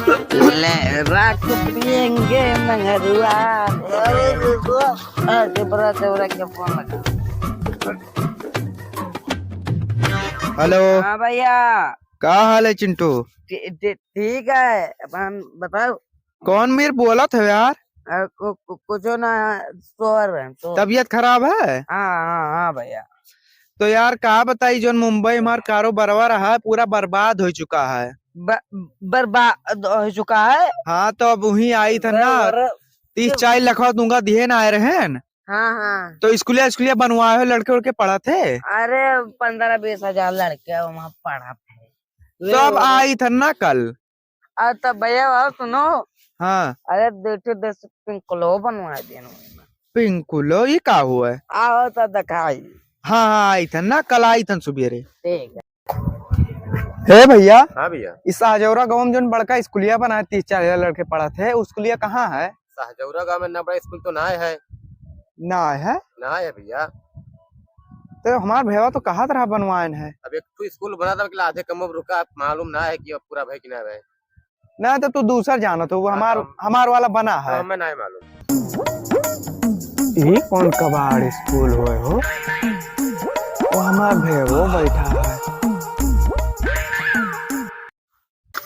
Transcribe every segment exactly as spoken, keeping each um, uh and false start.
ले, राख पिएंगे मंगरुआ। अरे, रुको। आ, देवरा, देवरा के फोन लगा। हेलो। हाँ भैया। का हाल है चिंटू? ठी-, ठी-, ठीक है, अपन बताओ। कौन मीर बोलत है यार? अ, कु-, कु-, कुछो ना, सोर है, सोर। तबीयत खराब है? हाँ, हाँ, हाँ भैया। तो यार का बताई, जोन मुंबई हमार कारोबारवा रहा है, पूरा बर्बाद हो चुका है। ब-, बर्बाद हो चुका है? हाँ, तो अब वहीं आई था ना, अरे, तीस चालीस लाख दूंगा, दिए ना आए रहेन। हाँ, हाँ। तो स्कूलिया, स्कूलिया बनवाए हो, लड़के उड़के पढ़त है? अरे, पन्द्रह बीस हजार लड़के वहाँ पढ़त है। सब आई था ना कल। आ, तो भैया, बात सुनो। हाँ। अरे, दो ठो दस पिंकुलो बनवा देना। पिंकुलो, ये का हुआ है? आओ तो दिखाई। हाँ, हाँ, आई थन ना, कल आई थन सुबेरे। ठीक है। हे भैया। हाँ भैया। इस सहजौरा गाँव में जोन बड़का स्कूलिया बनाए, तीस चालीस लड़के पढ़त है, उ स्कूलिया कहाँ है? सहजौरा गाँव में ना बड़ा स्कूल तो ना है। ना है? ना है भैया। तो हमार भैया तो कहत रहा बनवाएन है। अब एक ठो स्कूल बना था, लेकिन आधे कम में रुका, अब मालूम ना है कि अब पूरा भय कि ना भय। ना तो तू दूसर जानत हो, वो हाँ, हमार, तो हम हमार वाला बना तो है। हमें नहीं मालूम। ये कौन कबाड़ स्कूल होए हो? वो हमार भैया वो बैठा है।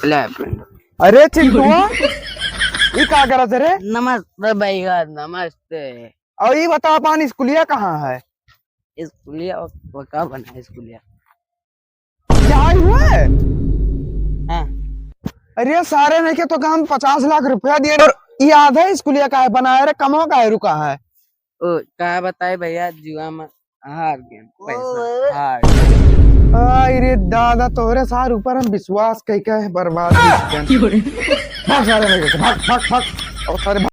ले friend। अरे चिंटुआ, ये का करत है रे? नमस्ते भैया, नमस्ते। और ये बता, अपन स्कूलिया कहाँ है? स्कूलिया वो, वो का बना है स्कूलिया? क्या हुआ है? हाँ। अरे सारे ने के तो हम पचास लाख रुपया दिए और ये आधा स्कूलिया का है बनाया रे, कमवा का है रुका है? ओ, का बताए भैया, जुआ में हार गए पैसा, हार। आई रे दादा, तोहरे सार ऊपर हम विश्वास कई के बर्बाद हो चुके हैं। भाग सारे, भाग, भाग, भाग। और सारे